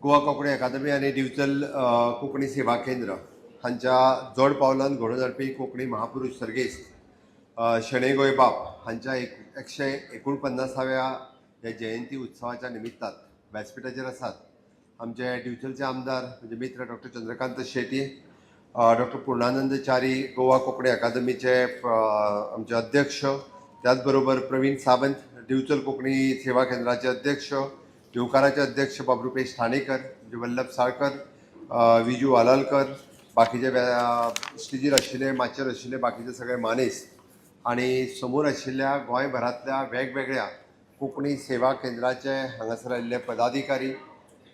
गोवा कोंकणी अकादमी आनी दिवचल कोंकणी सेवा केंद्र हांच्या जोड पावलान घडोवन हाडपी कोंकणी महापुरुष सर्गेस्त शणै गोंयबाब हांच्या 149व्या ह्या जयंती उत्सवाच्या निमित्तान व्यासपिठाचेर आसात आमचे दिवचलचे आमदार म्हणजे मित्र डॉक्टर चंद्रकांत शेटी, डॉक्टर पूर्णानंद च्यारी, गोवा कोंकणी अकादमीचे आमचे अध्यक्ष, त्याच बरोबर प्रवीण सावंत, दिवचल कोंकणी सेवा केंद्राचे अध्यक्ष, येवकाराचे अध्यक्ष बाब रुपेश ठाणेकर, म्हणजे वल्लभ साळकर, विजू वालालकर, बाकीचे स्टेजीर आशिल्ले, माचयेर आशिल्ले बाकीचे सगळे मानेस्त आनी समोर आशिल्ल्या गोंयभरांतल्या वेगवेगळ्या कोंकणी सेवा केंद्राचे हांगासर आयिल्ले पदाधिकारी,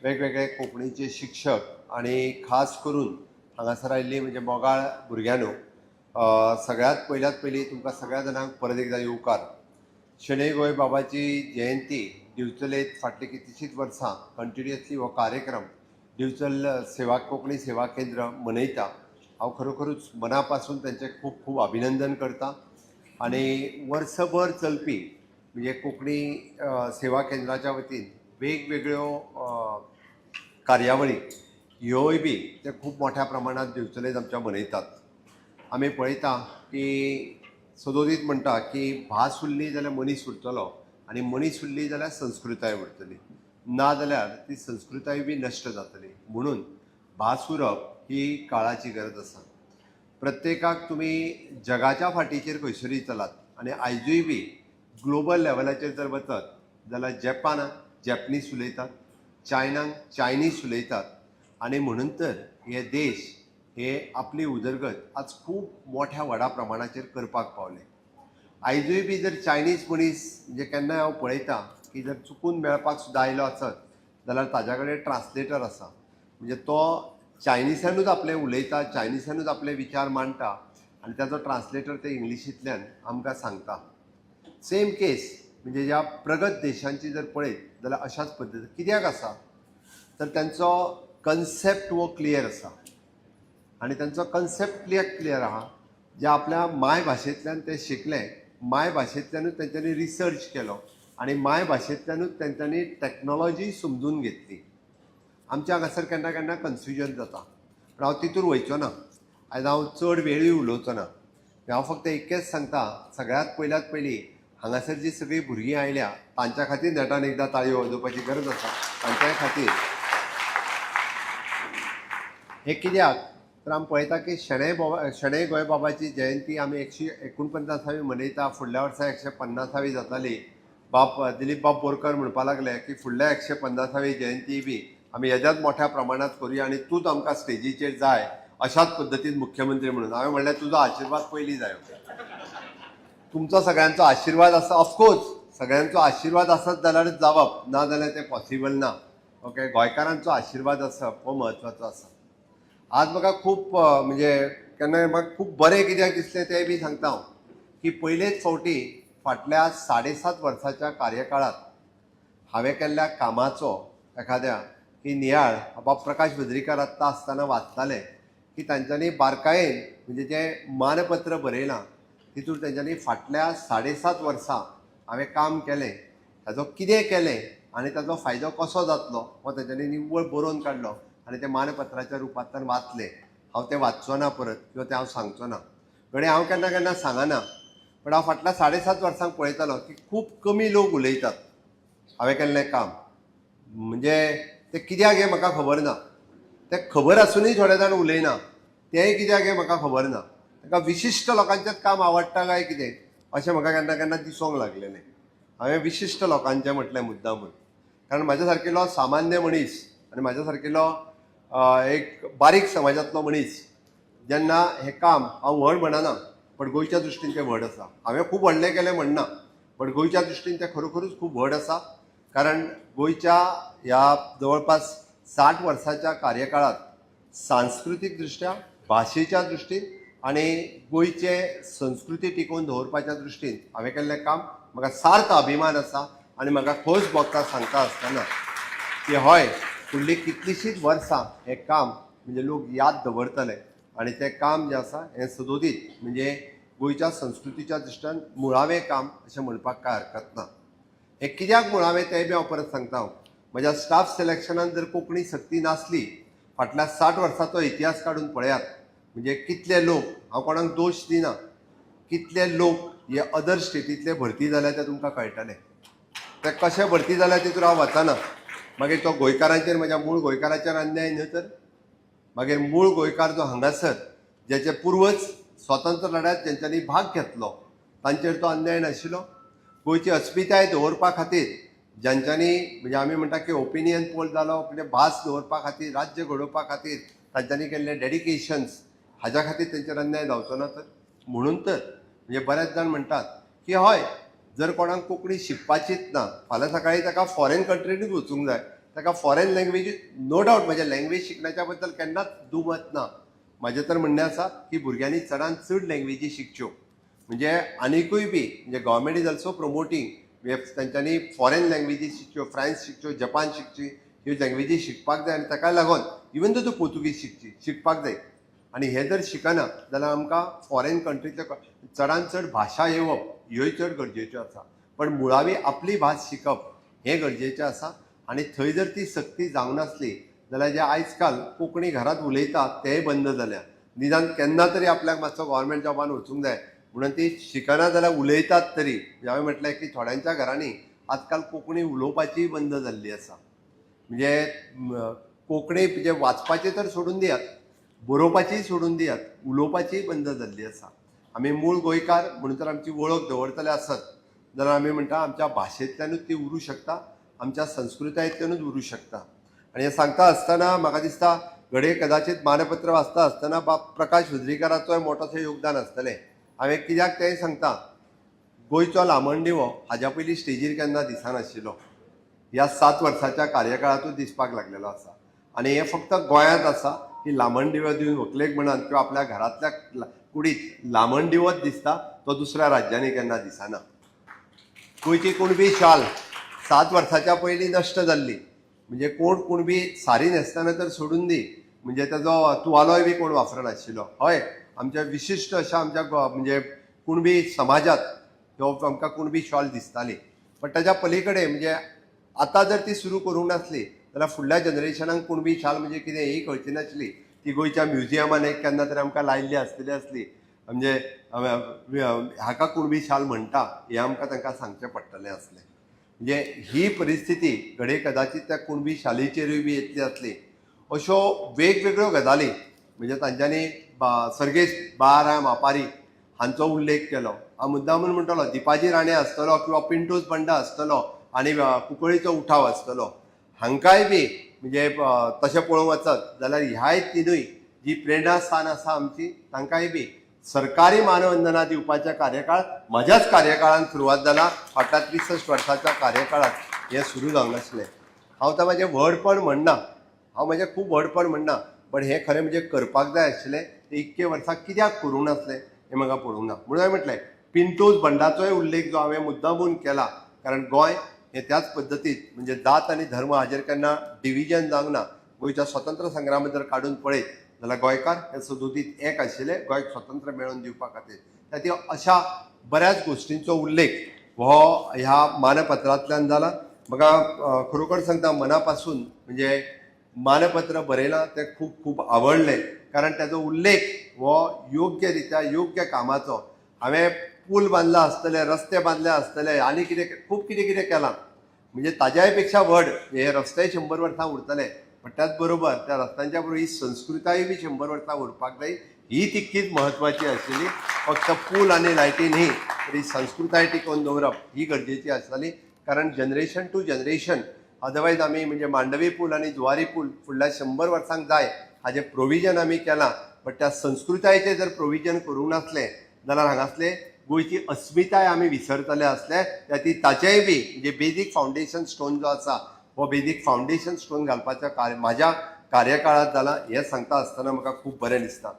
वेगवेगळे कोंकणीचे शिक्षक आनी खास करून हांगासर आयिल्ली म्हणजे मोगाळ भुरग्यांनो, सगळ्यांत पयल्यात पयलीं तुमकां सगळ्या जाणांक परत एकदां येवकार. शणै गोंयबाबाची जयंती दिवचलेत फाटलीं कितलींशींच वर्सां कंटिन्युअसली हो कार्यक्रम दिवचल सेवा कोंकणी सेवा केंद्र मनयता. हांव खरोखरूच मना पासून तांचें खूब खूब अभिनंदन करता आनी वर्सभर चलपी म्हणजे कोंकणी सेवा केंद्राच्या वतीन वेगवेगळ्यो कार्यावळी ह्योय बी ते खूब मोठ्या प्रमाणात दिवचलेत आमच्या मनयतात. आमी पळयता की सदोदीत म्हणटा की भास उरली जाल्यार मनीस उरतलो आनी मनीस उरली जाल्यार संस्कृताय उरतली, ना जाल्यार ती संस्कृताय बी नश्ट जातली. म्हणून भास उरप ही काळाची गरज आसा. प्रत्येकाक तुमी जगाच्या फाटीचेर खंयसरूय चलात आनी आयजूय बी ग्लोबल लेवलाचेर जर वचत जाल्यार जपानाक जॅपनीज उलयतात, चायनाक चायनीज उलयतात आनी म्हणून तर हे देश हे आपली उदरगत आज खूब मोठ्या व्हडा प्रमाणाचेर करपाक पावले. आयजूय बी जर चायनीज मनीस म्हणजे केन्नाय हांव पळयतां की जर चुकून मेळपाक सुद्दां आयलो आसत जाल्यार ताज्या कडेन ट्रान्सलेटर आसा. म्हणजे तो चायनिसानूच आपलें उलयता, चायनिसानूच आपले विचार मांडटा आनी ताजो ट्रान्सलेटर ते इंग्लिशींतल्यान आमकां सांगता. सेम केस म्हणजे ज्या प्रगत देशांची जर पळयत जाल्यार अशाच पद्दतीन कित्याक आसा तर तांचो कन्सेप्ट हो क्लियर आसा आनी तांचो कन्सेप्ट क्लियर क्लियर आहा. जे आपल्या मायभाशेंतल्यान ते शिकले, मायभाशेंतल्यानूच तेंच्यांनी रिसर्च केलो आनी मायभाशेंतल्यानूच तेंच्यांनी टॅक्नोलॉजी समजून घेतली. आमच्या हांगासर केन्ना केन्ना कन्फ्युजन जाता, पूण हांव तितूर वयचो ना. आयज हांव चड वेळूय उलोवचो ना. हांव फक्त इतकेंच सांगता, सगळ्यांत पयल्यात पयलीं हांगासर जी सगळीं भुरगीं आयल्या तांच्या खातीर नेटान एकदां ताळयो वाजोवपाची गरज आसा तांच्याय खातीर. हें कित्याक तर आमी पळयता की शणै गोंयबाबाची जयंती आमी 149वी मनयता. फुडल्या वर्सा 150वी जाताली. बाब दिलीप बाब बोरकर म्हणपा लागले की फुडल्या 150वी जयंती बी आमी येद्याच मोठ्या प्रमाणात करुया आनी तूंच आमकां स्टेजीचेर जाय अशाच पद्दतीन मुख्यमंत्री म्हणून. हांवें म्हणलें, तुजो आशिर्वाद पयलीं जाय. तुमचो सगळ्यांचो आशिर्वाद आसा, ऑफकोर्स सगळ्यांचो आशिर्वाद आसत जाल्यारच जावप, ना जाल्यार तें पॉसिबल ना. ओके, गोंयकारांचो आशिर्वाद आसप हो म्हत्वाचो आसा. आज म्हाका खूब म्हणजे केन्ना म्हाका खूब बरें कित्याक दिसलें तें बी सांगता हांव की पयलेच फावटी फाटल्या 7.5 वर्साच्या कार्यकाळांत हांवें केल्ल्या कामाचो एखाद्या की नियाळ बाब प्रकाश वजरीकर आत्तां आसतना वाचताले की तांच्यांनी बारकायेन म्हणजे जें मानपत्र बरयलां तितूर तेंच्यांनी फाटल्या 7.5 वर्सां हांवें काम केलें, ताजो कितें केलें आनी ताजो फायदो कसो जातलो हो तेंच्यांनी निव्वळ बरोवन काडलो आनी तें मानपत्राच्या रुपांतल्यान वाचलें. हांव तें वाचचो ना परत किंवा तें हांव सांगचो ना. घडये हांव केन्ना केन्ना सांगना, पण हांव फाटल्या 7.5 वर्सांक पळयतालो की खूब कमी लोक उलयतात हांवें केल्लें काम. म्हणजे तें कित्याक हें म्हाका खबर ना. तें खबर आसुनूय थोडे जाण उलयना, तेंय कित्याक हें म्हाका खबर ना. ताका विशिश्ट लोकांचेंच काम आवडटा काय कितें अशें म्हाका केन्ना केन्ना दिसूंक लागलेलें. हांवें विशिश्ट लोकांचें म्हटलें मुद्दामून, कारण म्हाज्या सारकिलो सामान्य मनीस आनी म्हाज्या सारकिलो एक बारीक समाजांतलो मनीस जेन्ना हें काम, हांव व्हड म्हणना पण गोंयच्या दृश्टीन तें व्हड आसा. हांवें खूब व्हडलें केलें म्हणना, पण गोंयच्या दृश्टीन तें खरोखरूच खूब व्हड आसा, कारण गोंयच्या ह्या जवळपास 60 वर्साच्या कार्यकाळांत सांस्कृतीक दृश्ट्या, भाशेच्या दृश्टीन आनी गोंयचे संस्कृती टिकोवन दवरपाच्या दृश्टीन हांवें केल्लें काम म्हाका सार्थ अभिमान आसा. आनी म्हाका खोस भोगता सांगता आसतना की हय, फुडलीं कितलींशींच वर्सां हें काम म्हणजे लोक याद दवरतले आनी तें काम जें आसा हें सदोदीत म्हणजे गोंयच्या संस्कृतीच्या दृश्टीन मुळावें काम अशें म्हणपाक कांय हरकत ना. हें कित्याक मुळावें तें बी हांव परत सांगता. हांव म्हज्या स्टाफ सिलेक्शनान जर कोंकणी सक्ती नासली, फाटल्या 60 वर्सांचो इतिहास काडून पळयात, म्हणजे कितले लोक, हांव कोणाक दोश दिना, कितले लोक हे अदर स्टेटींतले भरती जाल्या ते तुमकां कळटले. ते कशे भरती जाल्या तितून हांव वचना. मागीर तो गोंयकारांचेर, म्हज्या मूळ गोंयकाराचेर अन्याय न्हय तर? मागीर मूळ गोंयकार जो हांगासर ज्याचे पुर्वज स्वतंत्र लढ्यात ज्यांच्यांनी भाग घेतलो तांचेर तो अन्याय नाशिल्लो? गोंयची अस्मिताय दवरपा खातीर ज्यांच्यांनी, म्हणजे आमी म्हणटा की ओपिनियन पोल जालो, म्हणजे भास दवरपा खातीर, राज्य घडोवपा खातीर तांच्यांनी केल्ले डेडिकेशन्स, हाज्या खातीर तेंचेर अन्याय जावचो ना तर? म्हणून तर म्हणजे बरेच जाण म्हणटात की हय, जर कोणाक कोंकणी शिकपाचीच ना, फाल्यां सकाळीं ताका फॉरेन कंट्रीनूच वचूंक जाय, ताका फॉरेन लँग्वेज, नो डावट म्हजें लँग्वेज शिकण्याच्या बद्दल केन्नाच दुमत ना. म्हाजें तर म्हणणें आसा की भुरग्यांनी चडान चड लँग्वेजी शिकच्यो. म्हणजे आनिकूय बी म्हणजे गव्हर्मेंट is also promoting, म्हणजे तांच्यांनी फॉरेन लँग्वेजी शिकच्यो, फ्रेंच शिकच्यो, जपान शिकची, ह्यो लँग्वेजी शिकपाक जाय. आनी ताका लागून इवन दो तूं पोर्तुगीज शिकची, शिकपाक जाय. आनी हें जर शिकना जाल्यार आमकां फॉरेन कंट्रींतले चडान चड भाशा येवप ह्योय चड गरजेच्यो आसा, पण मुळावी आपली भास शिकप हें गरजेचें आसा. आनी थंय जर ती सक्ती जावंक नासली जाल्यार जे आयज काल कोंकणी घरांत उलयतात तेय बंद जाल्या. निदान केन्ना तरी आपल्याक मातसो गव्हर्मेंट जॉबान वचूंक जाय म्हणून ती शिकना जाल्यार उलयतात तरी. म्हणजे हांवें म्हटलें की थोड्यांच्या घरांनी आजकाल कोंकणी उलोवपाचीय बंद जाल्ली आसा. म्हणजे कोंकणी म्हणजे वाचपाचें तर सोडून दियात, बरोवपाचीय सोडून दियात, उलोवपाचीय बंद जाल्ली आसा. आमी मूळ गोंयकार म्हणून जर आमची वळख दवरतले आसत जाल्यार आमी म्हणटा आमच्या भाशेंतल्यानूच ती उरूं शकता, आमच्या संस्कृतायेंतल्यानूच उरूं शकता. आनी हें सांगता आसतना म्हाका दिसता घडये कदाचित मानपत्र वाचता आसतना बाब प्रकाश हुजरीकाराचोय मोठोसो योगदान आसतलें. हांवें कित्याक तेंय सांगता, गोंयचो लामणदिवो हाज्या पयलीं स्टेजीर केन्ना दिसनाशिल्लो, ह्या 7 वर्साच्या कार्यकाळांतूच दिसपाक लागलेलो आसा. आनी हें फक्त गोंयांत आसा की लामणदिवो दिवन व्हंकलेक म्हणात किंवा आपल्या घरांतल्या कुडीत लामणदिवोच दिसता, तो दुसऱ्या राज्यांनी केन्ना दिसना. गोंयची कुणबी शाल 7 वर्साच्या पयलीं नश्ट जाल्ली. म्हणजे कोण कुणबी सारी न्हेसतना तर सोडून दी, म्हणजे ताजो तुवालोय बी कोण वापरनाशिल्लो. हय, आमच्या विशिश्ट अशा आमच्या म्हणजे कुणबी समाजात ह्यो आमकां कुणबी शॉल दिसताली, पण ताच्या पली कडेन म्हणजे आतां जर ती सुरू करूंक नासली जाल्यार फुडल्या जनरेशनाक कुणबी शाल म्हणजे कितें ही कळची नासली. ती गोंयच्या म्युजियमान एक केन्ना तरी आमकां लायिल्ली आसतली आसली, म्हणजे हाका कुणबी शाल म्हणटा हें आमकां तांकां सांगचें पडटलें आसलें. म्हणजे ही परिस्थिती घडये कदाचित त्या कुणबी शालीचेरूय बी येतली आसली. अश्यो वेगवेगळ्यो गजाली, म्हणजे तांच्यांनी सर्गेस्त बाळाराम मापारी हांचो उल्लेख केलो. हांव मुद्दामून म्हणटलो, दिपाजी राणे आसतलो किंवा पिंटूस बंडा आसतलो आनी कुंकळीचो उठाव आसतलो, हांकांय बी म्हणजे तशें पळोवंक वचत जाल्यार ह्याय तिनूय जी प्रेरणास्थान आसा आमची, तांकांय बी सरकारी मानवंदना दिवपाच्या कार्यकाळ म्हज्याच कार्यकाळान सुरवात जाला. फाटल्या 63 वर्साच्या कार्यकाळात हें सुरू जावंक नासलें. हांव तर म्हाजें व्हडपण म्हणना, हांव म्हजें खूब व्हडपण म्हणना, पण हें खरें म्हणजे करपाक जाय आशिल्लें. तें इतके वर्सां कित्याक करूंक नासलें हें म्हाका पळोवंक ना. म्हणून हांवें म्हटलें, पिंटोज बंडाचोय उल्लेख जो हांवें मुद्दामून केला, कारण गोंय हें त्याच पद्दतीत म्हणजे जात आनी धर्म हाजेर केन्ना डिविजन जावंक ना. गोंयच्या स्वतंत्र संग्राम जर काडून पळयत जाल्यार गोंयकार हे सदोदीत एक आशिल्ले गोंयक स्वतंत्र मेळोवन दिवपा खातीर. त्या खातीर अशा बऱ्याच गोश्टींचो उल्लेख हो ह्या मानपत्रांतल्यान जाला. म्हाका खरोखर सांगता, मना पासून म्हणजे मानपत्र बरयलां तें खूब खूब आवडलें, कारण ताजो उल्लेख हो योग्य रित्या योग्य कामाचो. हांवें पूल बांदला आसतले, रस्ते बांदले आसतले आनी कितें खूब कितें कितें केलां, म्हणजे ताज्याय पेक्षा व्हड हे रस्तेय 100 वर्सां उरतले, पण त्याच बरोबर त्या रस्त्यांच्या बरोबर ही संस्कृताय बी 100 वर्सां उरपाक जाय, ही तितकीच म्हत्वाची आशिल्ली. फक्त पूल आनी लायटी न्ही, तर ही संस्कृताय टिकोवन दवरप ही गरजेची आसताली, कारण जनरेशन टू जनरेशन. अदरवायज आमी म्हणजे मांडवी पूल आनी जुवारी पूल फुडल्या 100 वर्सांक जाय हाजें प्रोविजन आमी केलां, बट त्या संस्कृतायेचें जर प्रोविजन करूंक नासलें जाल्यार हांगासले गोंयची अस्मिताय आमी विसरतले आसले. त्या ती ताचेय बी म्हणजे बेजीक फावंडेशन स्टोन जो आसा, हो बेजीक फावंडेशन स्टोन घालपाचें कार्य म्हाज्या कार्यकाळांत जाला हें सांगता आसतना म्हाका खूब बरें दिसता.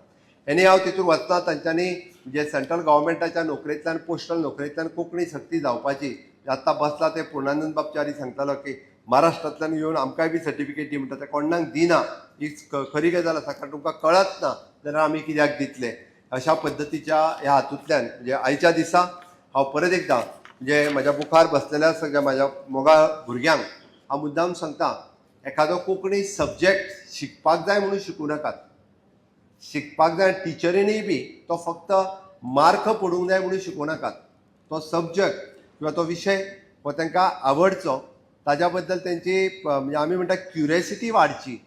आनी हांव तितून वतना तांच्यांनी म्हणजे सेंट्रल गव्हर्मेंटाच्या नोकरेंतल्यान, पोस्टल नोकरेंतल्यान कोंकणी सक्ती जावपाची. आतां बसला ते पूर्णानंद बाब च्यारी सांगतालो की महाराष्ट्रांतल्यान येवन आमकांय बी सर्टिफिकेट दी म्हणटा, ते कोणाक दिना. ही खरी गजाल आसा, कारण तुमकां कळत ना जाल्यार आमी कित्याक दितले? अशा पद्दतीच्या ह्या हातूंतल्यान म्हणजे आयच्या दिसा हांव परत एकदां म्हणजे म्हज्या मुखार बसलेल्या सगळ्या म्हाज्या मोगाळ भुरग्यांक हांव मुद्दाम सांगता, एखादो कोंकणी सब्जॅक्ट शिकपाक जाय म्हणून शिकूं नाकात. शिकपाक जाय टिचरीनूय बी तो फक्त मार्क पडूंक जाय म्हणून शिकोवं नाकात. तो सब्जॅक्ट किंवा तो विशय हो तांकां आवडचो, ताज्या बद्दल तेंची म्हणजे आमी म्हणटा क्युरियोसिटी वाडची.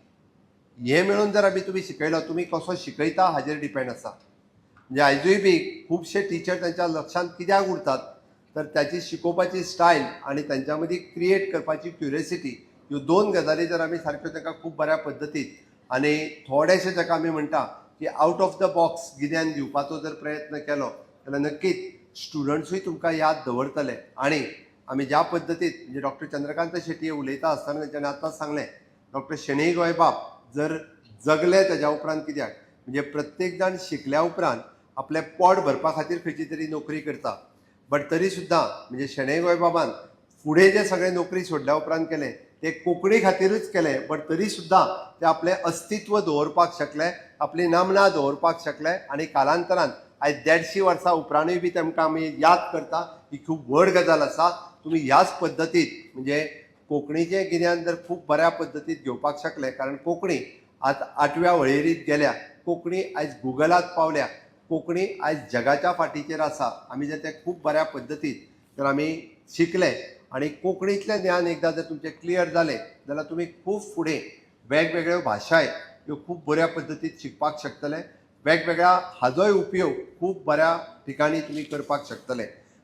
हें मेळून जर आमी तुमी शिकयलो, तुमी कसो शिकयता हाजेर डिपेंड आसा. म्हणजे आयजूय बी खुबशे टिचर तांच्या लक्षांत कित्याक उरतात तर ताची शिकोवपाची स्टायल आनी तांच्या मदीं क्रिएट करपाची क्युरियोसिटी, ह्यो दोन गजाली जर आमी सारक्यो तांकां खूब बऱ्या पद्दतीन आनी थोडेशें जाका आमी म्हणटा की आवट ऑफ the box गिन्यान दिवपाचो जर प्रयत्न केलो जाल्यार नक्कीच स्टुडंट्सूय तुमकां याद दवरतले. आनी आमी ज्या पद्दतीन म्हणजे डॉक्टर चंद्रकांत शेट्टी उलयता आसतना तेंच्यांनी आतांच सांगलें, डॉक्टर शणै गोंयबाब जर जगले तेज्या उपरांत, कित्याक म्हणजे प्रत्येक जाण शिकल्या उपरांत आपलें पोट भरपा खातीर खंयची तरी नोकरी करता, बट तरी सुद्दां म्हणजे शणै गोंयबाबान फुडें जें सगळें नोकरी सोडल्या उपरांत केलें तें कोंकणी खातीरूच केलें, बट तरी सुद्दां ते आपलें अस्तित्व दवरपाक शकले, आपली नामना दवरपाक शकले आनी कालांतरान आयज 150 वर्सां उपरांतूय बी तेमकां आमी याद करता. ही खूब व्हड गजाल आसा. तुमी ह्याच पद्दतीत म्हणजे कोंकणीचें गिन्यान जर खूब बऱ्या पद्दतीत घेवपाक शकले, कारण कोंकणी आतां आठव्या वळेरींत गेल्या, कोंकणी आयज गुगलात पावल्या, कोंकणी आयज जगाच्या फाटीचेर आसा. आमी जर तें खूब बऱ्या पद्दतीन जर आमी शिकले आनी कोंकणींतलें ज्ञान एकदां जर तुमचें क्लियर जालें जाल्यार तुमी खूब फुडें वेगवेगळ्यो भाशाय ह्यो खूब बऱ्या पद्दतीन शिकपाक शकतले. वेगवेगळ्या हाजोय उपयोग खूब बऱ्या ठिकाणी तुमी करपाक शकतले.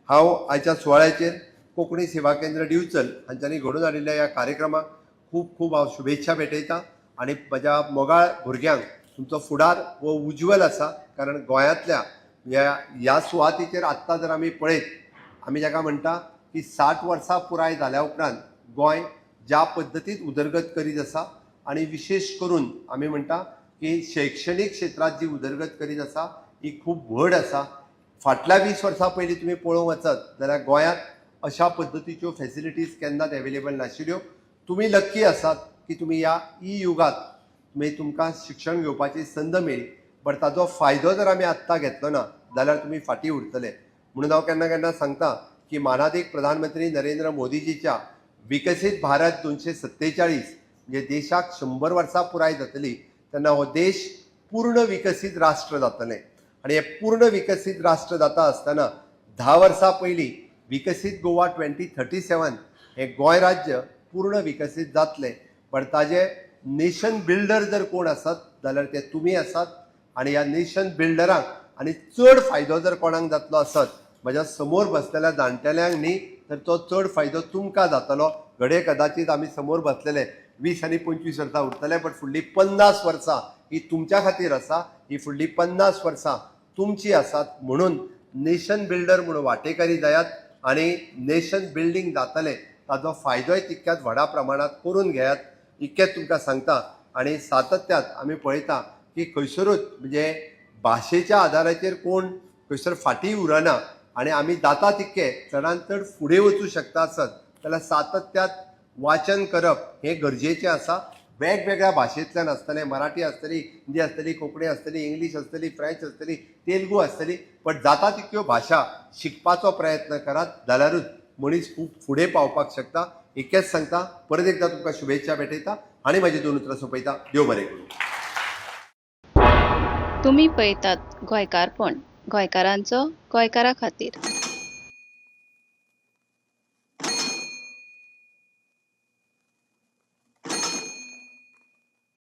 हांव आयच्या सुवाळ्याचेर कोंकणी सेवा केंद्र दिवचल हांच्यांनी घडोवन हाडिल्ल्या ह्या कार्यक्रमाक खूब खूब हांव शुभेच्छा भेटयतां आनी म्हज्या मोगाळ भुरग्यांक तुमचो फुडार हो उज्वल आसा, कारण गोंयांतल्या ह्या ह्या सुवातेचेर आत्तां जर आमी पळयत, आमी जाका म्हणटा की 60 वर्सां पुराय जाल्या उपरांत गोंय ज्या पद्दतीन उदरगत करीत आसा आनी विशेश करून आमी म्हणटा की शैक्षणीक क्षेत्रांत जी उदरगत करीत आसा ही खूब व्हड आसा. फाटल्या 20 वर्सां पयलीं तुमी पळोवंक वचत जाल्यार गोंयांत अशा पद्दतीच्यो फॅसिलिटीज केन्नाच एवेलेबल नाशिल्ल्यो. तुमी लक्की आसात की तुमी ह्या ई युगांत तुमी तुमकां शिक्षण घेवपाची संद मेळ्ळी, बट ताजो फायदो जर आमी आत्तां घेतलो ना जाल्यार तुमी फाटीं उरतले. म्हणून हांव केन्ना केन्ना सांगता की मानादीक प्रधानमंत्री नरेंद्र मोदीजीच्या विकसीत भारत 247, म्हणजे देशाक 100 वर्सां पुराय जातली तेन्ना हो देश पूर्ण विकसीत राष्ट्र जातलें. आनी हें पूर्ण विकसीत राष्ट्र जाता आसतना 10 वर्सां पयलीं विकसीत गोवा 2037 हें गोंय राज्य पूर्ण विकसीत जातलें. पण ताजे नेशन बिल्डर जर कोण आसात जाल्यार ते तुमी आसात. आनी ह्या नेशन बिल्डरांक आनी चड फायदो जर कोणाक जातलो आसत, म्हज्या समोर बसलेल्या जाणटेल्यांक न्ही, तर तो चड फायदो तुमकां जातलो. घडये कदाचीत आमी समोर बसलेले 20 आनी 25 वर्सां उरतले, बट फुडलीं 50 वर्सां ही तुमच्या खातीर आसा. ही फुडलीं 50 वर्सां तुमची आसात, म्हणून नेशन बिल्डर म्हणून वांटेकारी जायात आनी नेशन बिल्डींग जातलें ताजो फायदोय तितक्याच व्हडा प्रमाणांत करून घेयात, इतकेंच तुमकां सांगता. आनी सातत्यात आमी पळयता की खंयसरूच म्हणजे भाशेच्या आदाराचेर कोण खंयसर फाटीं उरना आनी आमी जाता तितके चडान चड फुडें वचूं शकता आसत जाल्यार सातत्यात वाचन करप हें गरजेचें आसा. वेगवेगळ्या भाशेंतल्यान आसतलें, मराठी आसतली, हिंदी आसतली, कोंकणी आसतली, इंग्लीश आसतली, फ्रेंच आसतली, तेलुगू आसतली, पण जाता तितक्यो भाशा शिकपाचो प्रयत्न करात जाल्यारूच मनीस खूब फुडें पावपाक शकता. इतकेंच सांगता, परत एकदां तुमकां शुभेच्छा भेटयता आनी म्हाजी दोन उतरां सोंपयता. देव बरें करूं. तुमी पळयतात गोंयकारपण, गोंयकारांचो गोंयकारा खातीर.